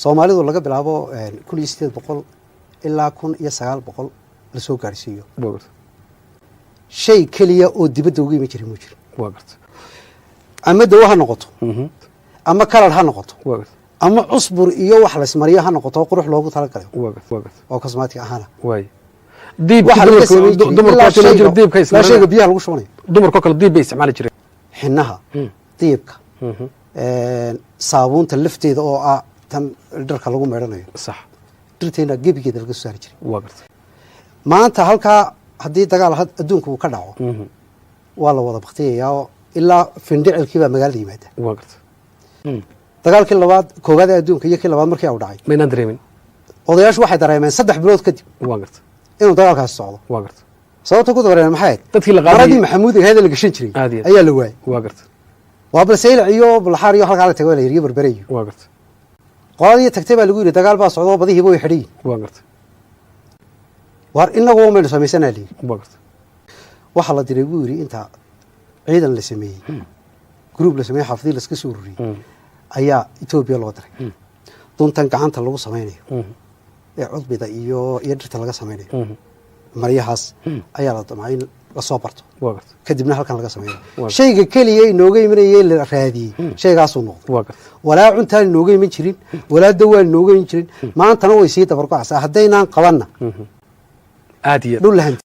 Soomaalidu laga bilaabo 1800 ilaa 1900 lasoo gaarsiiyo, Waa garta. shay keliya oo dibadda uga iman jiray muu jiro. Waa garta. Ama dawo ha noqoto, ama kalar ha noqoto, Waa garta. ama cusbur iyo wax laysmariyo ha noqoto oo qurux loogu talagalay Waa garta, waa garta. oo cosmetic ahaana. Waay, diibka Waxaa laga samayn jiray dumarku ilaa waa jira diibka shayga, ilaa shayga biyaha lagu shubanayo. Dumarkoo kale diib bay isticmaali jireen. Xinaha, diibka, saabuunta lafteeda oo ah tan dharka lagu meedhanayo, dhirteena gebigeeda laga soo saari jiray. Waa garta. Maanta halkaa haddii dagaal adduunka uu ka dhaco, waa la wada baktiyayaa oo ilaa findhicilkii baa magaalada yimaada. Waa garta. Dagaalkii labaad, koowaad ee adduunka iyo kii labaad markii uu dhacay, Maynaan dareemin. odayaashu waxay dareemeen 3 bilood kadib Waa garta. inuu dagaalkaasi socdo. Waa garta. Sababta ku dareemeen maxay ahayd? Dadkii la qaaday. Maradii Maxamuud ahayd ee la gashan jiray Aad iyo aad. ayaa la waayey. Waa garta. Waa bal Saylac iyo Bulaxaar iyo halkaa la tagay, la yidhi Berbere iyo Waa garta. qoladii tagtay baa lagu yidhi dagaal baa socda oo badihiiba way xidhan yihin. Waa garta. Waar inaguba maynu samaysanaa, la yidhi. Waa garta. Waxaa la diray, buu yidhi, inta ciidan la sameeyey, group la sameeyey, xaafadii laska soo ururiyey ayaa Etoobiya loo diray. Duntan gacanta lagu samaynayo ee cudbida iyo dhirta laga samaynayo, maryahaas ayaa la damcay in lasoo barto, Waa garta. kadibna halkan laga samaynayo. Waa. Shayga keliya inooga imanayay la raadiyey shaygaasuu noqday. Waa garta. Walaa cuntaan inooga iman jirin, walaa dawaan inooga iman jirin. Maantana way sii dabargo-aysaa haddaynaan qabanna Aad iyo aad. dhul lahanti.